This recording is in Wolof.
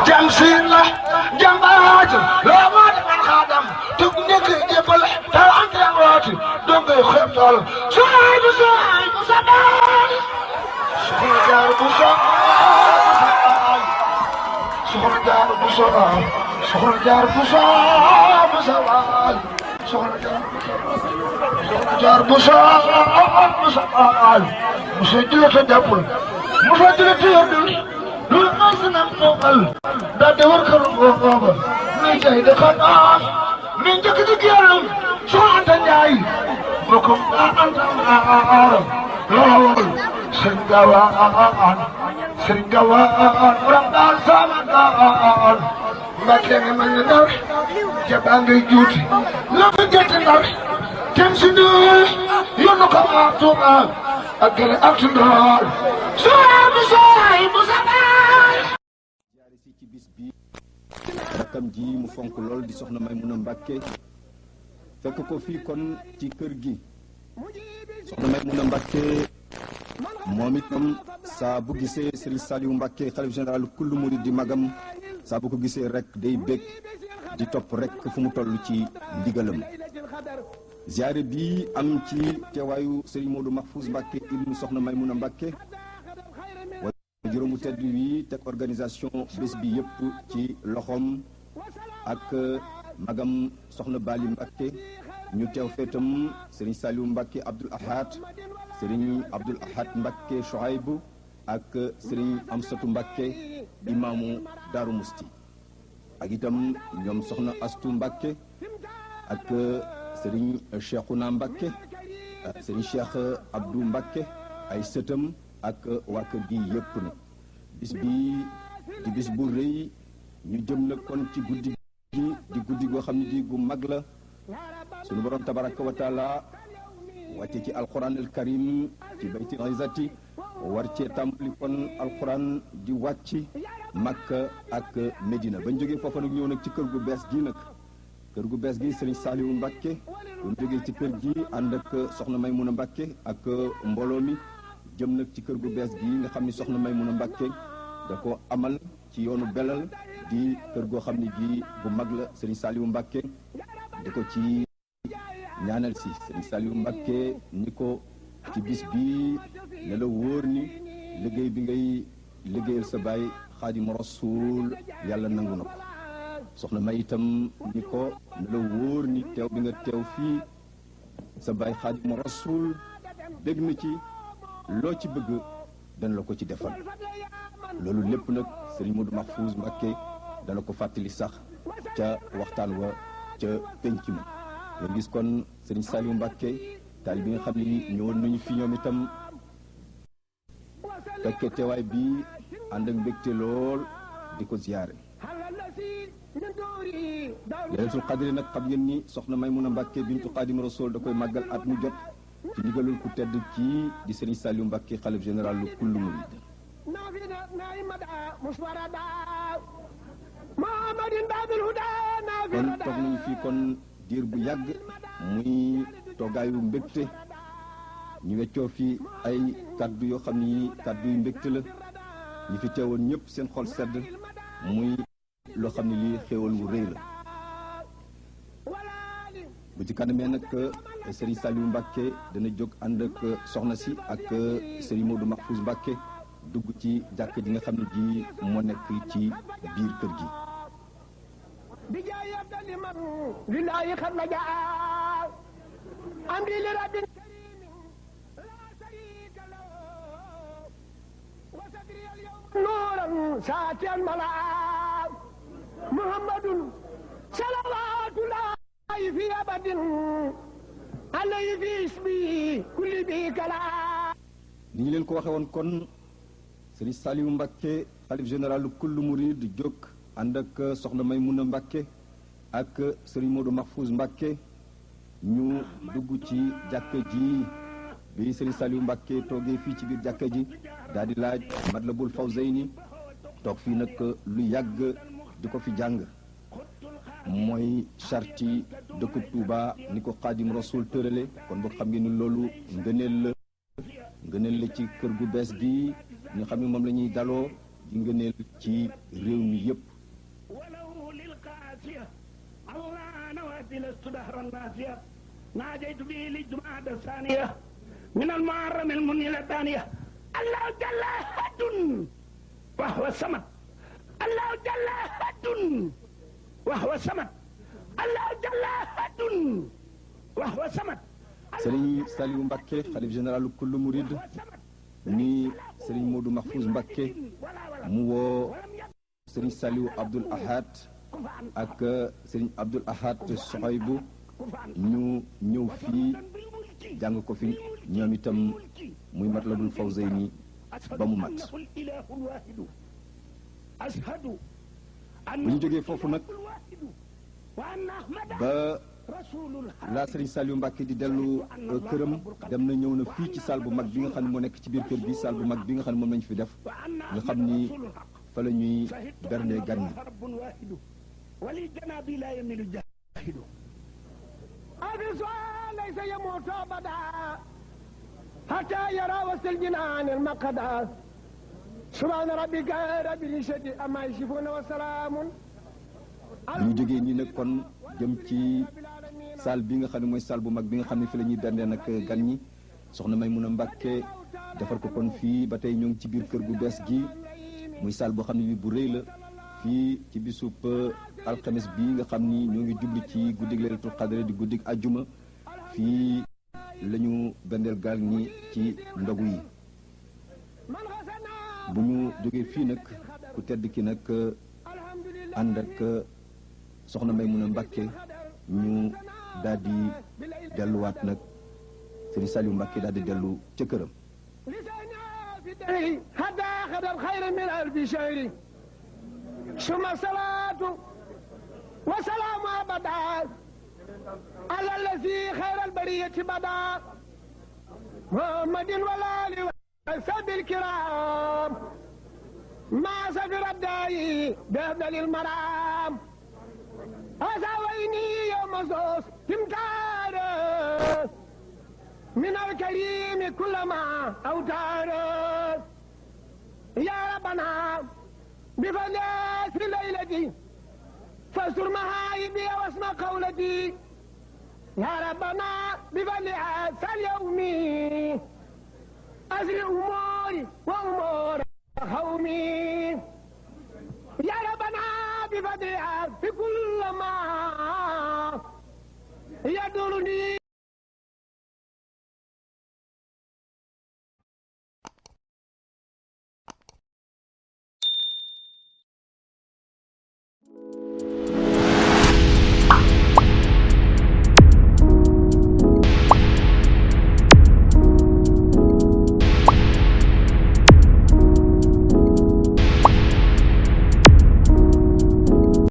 jamsila jambaat loomaat man xaadam tug nekk jëppal tal ante waati donge xebtal soay bu sabal soxna jaar bu sabal soxna jaar bu sabal soxna jaar bu sabal soxna jaar bu sabal musa jilata jàppul musa jilata yordul lu nasinam moomal daa de war kër booba nuy jay de xanaa mi njëkk di génnam soo anta njaay bokkum daa anta aaram lool sëñ gawaan borom daal sama gawaan mbàkke nga mel ni ndar jabaa ngay juuti la fa jëtti ndar tem si ni yónnu ko maa tuuma ak gële ak tundoor soay bu sabal ci bis bi rakkam ji mu fonk lool di soxna Maymuna Mbàkke fekk ko fii kon ci kër gi soxna Maymuna Mbàkke moom itam saa bu gisee Serigne Saliou Mbàkke xalif général kullu murid di magam saa bu ko gisee rek day bég di topp rek fu mu toll ci ndigalam ziyaare bi am ci teewaayu Serigne Modou Mahfouz Mbàkke ibnu soxna Maymuna Mbàkke juróomu tedd wi teg organisation bés bi yëpp ci loxoom ak magam soxna Bali Mbàkke ñu teew feetam Serigne Saliou Mbàkke Abdoul Ahad Serigne Abdoul Ahad Mbàkke Chouaïbou ak Serigne Amsatou Mbàkke imaamu Daaru Musti ak itam ñoom soxna Astu Mbàkke ak Serigne Cheikhouna Mbàkke Serigne Cheikh Abdou Mbàkke ay sëtam ak waa kër gi yëpp na bis bi di bis bu rëy ñu jëm nag kon ci guddi gi di guddi goo xam ne di gu mag la sunu borom tabaraka wa taala wàcce ci alquran al karim ci bayti izati war cee tàmbali kon alquran di wàcc Makka ak Medina bañ jógee foofa nag ñëw nag ci kër gu bees gi nag kër gu bees gi Serigne Saliou Mbàkke bu ñu jógee ci kër gi ànd ak soxna Maymuna Mbàkke ak mbooloo mi jëm nag ci kër gu bees gi nga xam ni soxna Maymuna Mbàkke da ko amal ci yoonu Belal di kër goo xam ne gi bu mag la Serigne Saliou Mbàkke di ko ci ñaanal si Serigne Saliou Mbàkke ni ko ci bis bi ne la wóor ni liggéey bi ngay liggéeyal sa baay Xaadimu Rasuul yàlla nangu na ko soxna May itam ni ko ne la wóor ni teew bi nga teew fii sa baay Xaadimu Rasuul dégg na ci loo ci bëgg dana la ko ci defal loolu lépp nag Serigne Modou Mahfouz Mbàkke dana ko fàttali sax ca waxtaan wa ca penc ma nga gis kon Serigne Saliou Mbàkke taali bi nga xam ne ñëwoon nañu fi ñoom itam fekke teewaay bi ànd ak mbégte lool di ko ziyaare Laylatul Qadri nag xam ngeen ni soxna Maymuna Mbàkke bintu Xaadimu Rasuul da koy màggal at mu jot ci ndigalul ku tedd kii di Serigne Saliou Mbàkke xalif général lu kullu murid kon toog nañu fii kon diir bu yàgg muy toogaayu mbégte ñu weccoo fi ay kaddu yoo xam ni kaddu yu mbégte la ñi fi teewoon ñëpp seen xol sedd muy loo xam ne lii xéewal wu rëy la bu ci kanamee nag Serigne Saliou Mbàkke dana jóg ànd ak soxna si ak Serigne Modou Mahfouz Mbàkke dugg ci jàkk ji nga xam ne ji moo nekk ci biir kër gi Muhammadun salawatullahi fi abadin alayhi fi ismi kulli bi kala ni ñu leen ko waxe woon kon Serigne Saliou Mbàkke xalif général kullu murid jóg ànd ak soxna Maymuna Mbàkke ak Serigne Modou Mahfouz Mbàkke ñu dugg ci jàkka ji bi Serigne Saliou Mbàkke toogee fii ci biir jàkka ji daal di laaj Matlabul Fawzayni toog fii nag lu yàgg di ko fi jàng mooy charti dëkkub Touba ni ko Xaadim Rasul tërale kon boo xam ngeen ni loolu ngëneel la ci kër gu bees gi nga xam ne moom la ñuy daloo di ngëneel ci réew mi yépp ناجيت به للجمعة الثانية من المحرم المنيلة الثانية الله جل حد وهو الصمد الله جل حد وهو الصمد الله جل حد وهو الصمد Serigne Saliou Mbacké xalif général kullu murid ni Serigne Modou Mahfouz Mbacké mu woo Serigne Saliou Abdoul Ahad ak Serigne Abdoul Ahad Sohaybou ñu ñëw fii jàng ko fi ñoom itam muy Matlabul Fawzayni ba mu mat bu ñu jógee foofu nag ba la Serigne Saliou Mbacké di dellu këram dem na ñëw na fii ci salle bu mag bi nga xam ne moo nekk ci biir kër bi salle bu mag bi nga xam ne moom lañu fi def nga xam ni fa la ñuy bernde gan ñi الرسول ليس يموت أبدا حتى يرى وسط الجنان المقدا سبحان ربك رب العزة أما يصفون وسلام ñu jógee nii nag kon jëm ci salle bi nga xam ne mooy salle bu mag bi nga xam ne fi la ñuy bernde nag gan ñi soxna Maymuna Mbacké defar ko kon fii ba tey ñoo ngi ci biir kër gu bees gi muy salle boo xam ne bi bu rëy la fii ci bisub alxames bi nga xam ni ñoo ngi jubli ci guddig Laylatul Qadr di guddig ajjuma fii la ñu bendeel gaal ñi ci ndogu yi bu ñu jógee fii nag ku tedd ki nag ànd ak soxna Maymuna Mbacké ñu daal di delluwaat nag Serigne Saliou Mbacké daal di dellu ca këram suma salaatu wa salaamu abada ala allazi xayral bariyati bada muhammadin wal ali wa sahbil kiram ma safir abdayi bi afdalil maram asawayni yawma sos timtara min alkarimi kullama awtara ya rabbana بفلاس ليلتي فاستر مهايبي واسمع قولتي يا ربنا بفلاس اليوم أسر أموري وأمور قومي يا ربنا بفلاس في كل ما يدرني